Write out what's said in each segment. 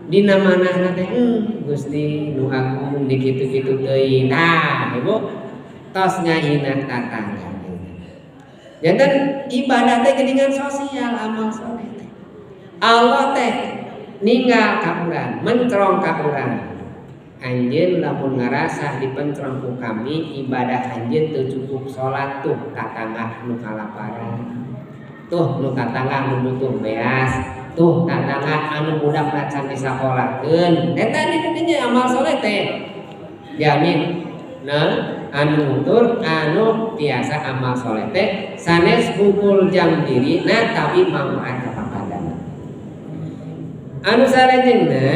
Dina manahna teh Gusti nu agung di kitu-kitu teuing. Tah, Ibu tos ngahina tatangga. Janten ibadah teh geuningan sosial amal soleh teh. Allah teh ninggal ka urang, mencrong ka urang. Anjeun lamun ngarasa dipencrong ku kami ibadah anjeun teu cukup salat tuh tatangga nu kalaparan. Tuh nu tatangga nu butuh beas, tuh tatangga anu budakna can disakolakeun. Eta dinya amal soleh teh. Jamin nah anu nutur anu tiasa amal soleh teh sanes hukul jang diri nah tapi manfaat ka papadana. Anu salajengna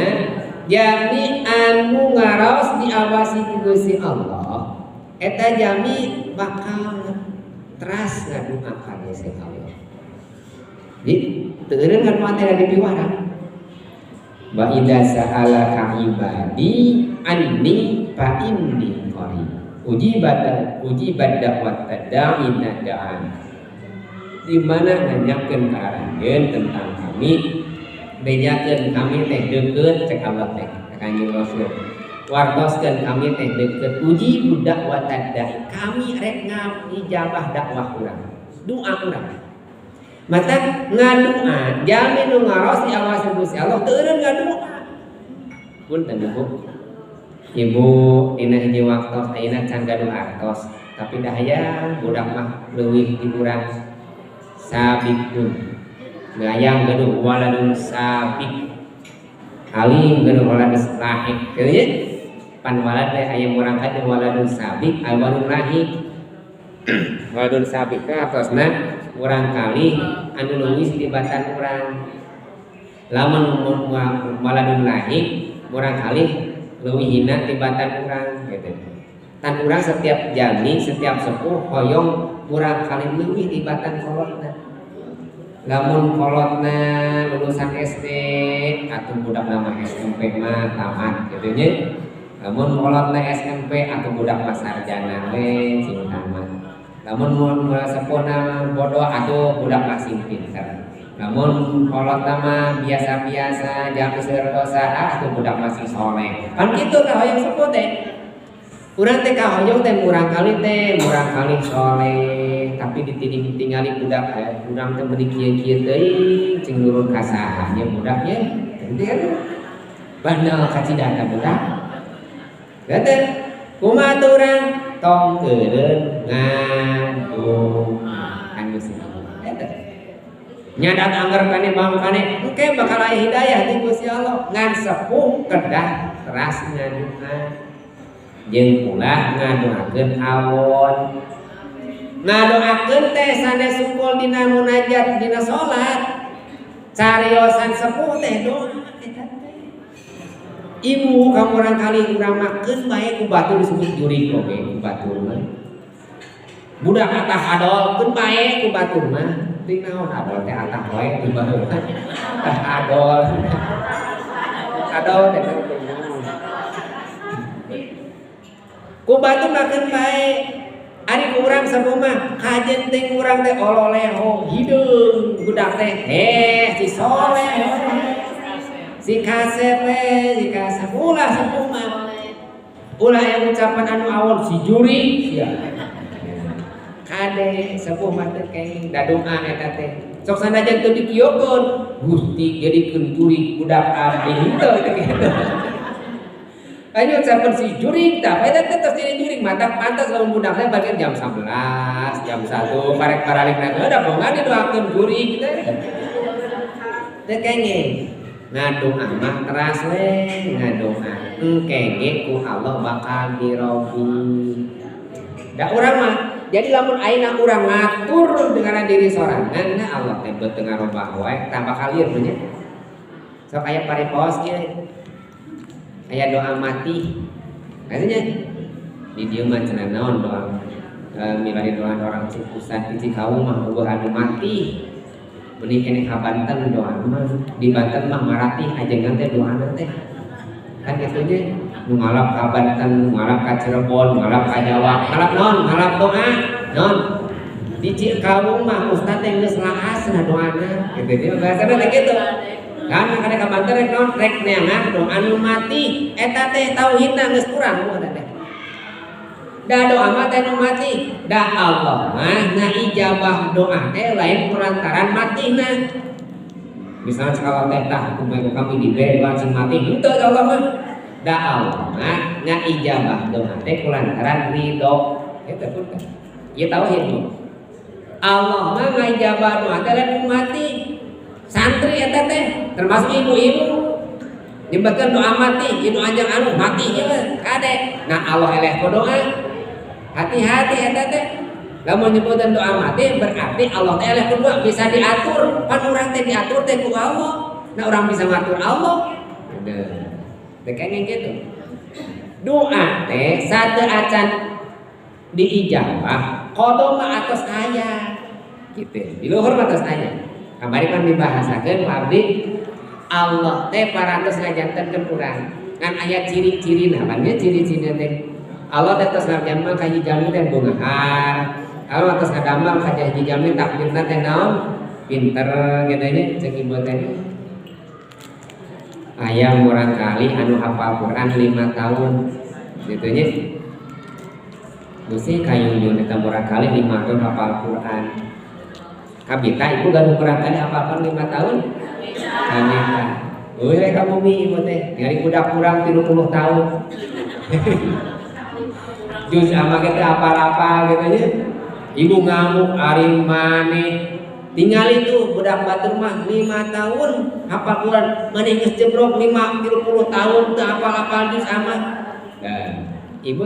jami anu ngaraos diawasi ku Gusti Allah eta jami bakal teras ngadua ka Gusti Allah. Jadi teu eureun ngadoa teh dipiwarang. Wa idza sa'alaka ibadi anni fa inni qarib. Ujibat da'wat da'i da'an. Di mana nanyakeun ka aranjeun tentang kami, bejakeun kami teh deukeut cek Allah teh ka Kanjeng Rasul. Wartoskeun kami teh deukeut ujibu da'wat da'i. Kami rek ngijabah dakwah urang, doa urang. Mata ngadua jami nu ngaros diawasi Gusti Allah teu eureun ngadua. Punten Ibu. Ibu dina hiji waktos ayeuna can gaduh artos, tapi dah hayang budak mah leuwih di urang sabikun. Hayang gaduh waladun sabik. Alim gaduh waladun lahik. Kieu nya? Pan walad teh aya murang kali waladun sabik, aya waladun lahik. Waladun sabik teh artosna murang kali anu leuwih tibatan urang. Lamun waladun lahik murang kali leuwih hina tibatan urang gitu. Tan urang setiap jami, setiap sepuh hoyong murang kali leuwih tibatan kolotna. Lamun kolotna lulusan SD atau budak nama SMP mah tamat gitu nya. Lamun kolotna SMP atau budak mah sarjana we sing tamat. Lamun sepuhna bodoh atau budak mah sing pinter. Namun kolot mah biasa-biasa jam seueur dosa atau budak masih soleh. Kan kitu ka hoyong sepuh teh. Urang teh kahoyong teh murang kali teh murang kali soleh, tapi ditinggali budak urang teh meuni kieu-kieu teuing cing nurun ka saha nya budak nya. Gitu kan. Bandel kacida ka budak. Teh kumaha teh urang tong eureun ngadoa kan Gusti Allah. Eta. Nyadat angger kane bangkane engke bakal aya hidayah ti Gusti Allah ngan sepuh kedah teras ngadoa. Jeung ulah ngadoakeun awon. Ngadoakeun teh sanes sungkul dina munajat dina salat. Cariosan sepuh teh doa eta teh. Ibu kamu orang kali urang makeun bae ku batur disebut jurig oge ku batur mah. Budak atah adol keun bae ku batur mah. Ting naon adol teh atah wae di baheula. Atah adol. Adol teh ting naon. Ku batur makeun bae. Ari ku urang sabu mah kajen ting urang teh ololeho hideung budak teh heh si soleh. Si kasep we, si kasep ulah sepuh mah. Ulah yang ucapan anu awon si juri sia. Kade sepuh mah teh kenging da doa eta teh. Sok sanajan teu dikieukeun, Gusti jadikeun juri budak abdi henteu teh kitu. Ayo ucapan si jurig tah, eta teh tos jadi jurig matak pantas lamun budak teh bagian jam 11, jam 1 parek paralik na da bongan didoakeun jurig teh. Teh kenging. Ngadoa mah teras we ngadoa. Engke ge ku Allah bakal dirobi. Da urang mah jadi lamun ayeuna urang ngatur dengan diri sorangan nah Allah teh beut teu ngarobah wae tah bakal ieu nya. Sok aya paripos ieu. Aya doa mati. Artinya di dieu mah cenah naon doa milari doa orang Ustaz di Cikaung mah eueuh anu mati. Meni keneh ka Banten doa mah di Banten mah maratih ajengan teh doana teh. Kan kitu nya nu ngalap ka Banten, nu ngalap ka Cirebon, ngalap ka Jawa, ngalap naon? Ngalap doa. Naon? Di Cikaung mah ustaz teh geus laas na doana. Kitu nya bahasana teh kitu. Kan kada ka Banten rek naon? Rek neangan doa nu mati. Eta teh tauhidna geus kurang bu teh. Da doa mah teh nu mati. Da Allah mah ngaijabah doa teh lain kulantaran matina. Misalnya sekolah teh tah kumaha kami dibere doa sing mati, henteu Allah mah. Da Allah mah ngaijabah doa teh kulantaran ridho. Eta pun teh. Ieu tauhid bu. Allah mah ngaijabah doa teh lain mati. Santri eta teh termasuk ibu-ibu nyebutkan doa mati, ieu doa jang anu mati ieu kade. Nah Allah eleh ku doa. Hati-hati eta teh. Lamun nyebutkan doa mati berarti Allah teh eleh ku doa bisa diatur. Pan urang teh diatur teh ku Allah. Nah orang bisa ngatur Allah. Udah. Teh kenging gitu. Doa teh sateuacan diijabah qada mah atos aya. Gitu. Di luhur mah atos aya. Kamari kan dibahasakeun abdi Allah teh parantos ngajantenkeun urang. Ngan aya ciri-cirina, pan ciri-cirina teh Allah teh tos ngadamel ka hiji jalmi teh beunghar. Allah tos ngadamel ka hiji jalmi takdirna teh naon? Pinter gitu nya cek ibu teh. Aya murangkali anu hafal Quran 5 tahun gitu nya. Gusti kayung eta murangkali 5 tahun hafal Quran. Kabita ibu gaduh murangkali hafal Quran 5 tahun? Kabita. Euy rek ka bumi ibu teh, nyari budak kurang 30 tahun. Juz ama kita apal-apal gitu nya. Ibu ngamuk ari maneh. Tinggal itu budak batur mah 5 tahun hafal Quran, maneh geus jebrok 5 30 tahun teu apal-apal juz ama. Nah, ibu